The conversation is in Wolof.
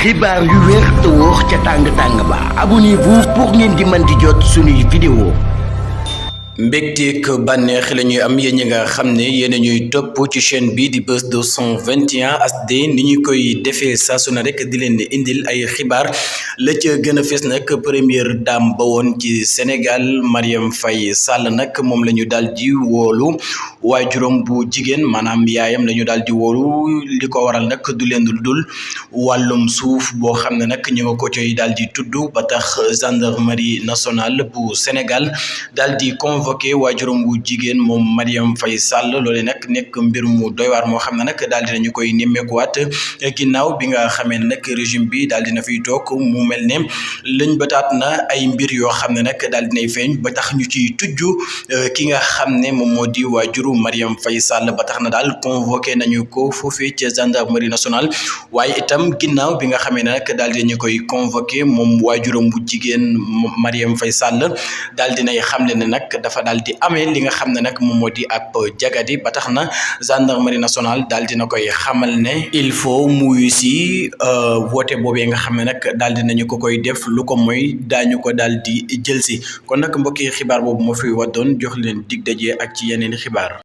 xibaar yu wér te wóor ca tàng ba abonnez-vous pour ngeen di mën di jot suñuy vidéo. mbégteeg bànneex la ñuy am yéen ñi nga xam ne yéen a ñuy topp ci chaîne bi di Buzz 221 HD ni ñu koy defee saa su ne rek di leen di indil ay xibaar la ca gën a fees nag première dame ba woon ci Sénégal Marième Faye Sall nag moom la ñu daal di woolu waajuram bu jigéen maanaam yaayam la ñu daal di woolu li ko waral nag du leen dul wàllum suuf boo xam ne nag ñu nga ko coy daal di tudd ba tax gendarmerie nationale bu Sénégal daal di convoqué waajuram bu jigéen moom Marième Faye Sall loole nag nekk mbir mu doy waar moo xam ne nag daal dinañu koy nemmeekuwaat ginnaaw bi nga xamee ne nag régime bi daal dina fiy toog mu mel ne lañ bataat na ay mbir yoo xam ne nag daal dinay feeñ ba tax ñu ciy tujj ki nga xam ne moom moo di waajuru Marième Faye Sall ba tax na daal convoqué nañu ko foofee ca gendarmerie nationale waaye itam ginnaaw bi nga xamee ne nag daal dinañu koy convoqué moom waajuram bu jigéen Marième Faye Sall daal dinay xamle ne nag dafa daal di amee li nga xam ne nag moom moo di ab jagadi ba tax na gendarmerie nationale daal dina koy xamal ne il faut muy si voté boobee nga xam ne nag daal dinañu ko koy def lu ko mooy daañu ko daal di jël si kon nag mbokki xibaar boobu moo fi waddoon jox leen dig daje ak ci yeneen xibaar.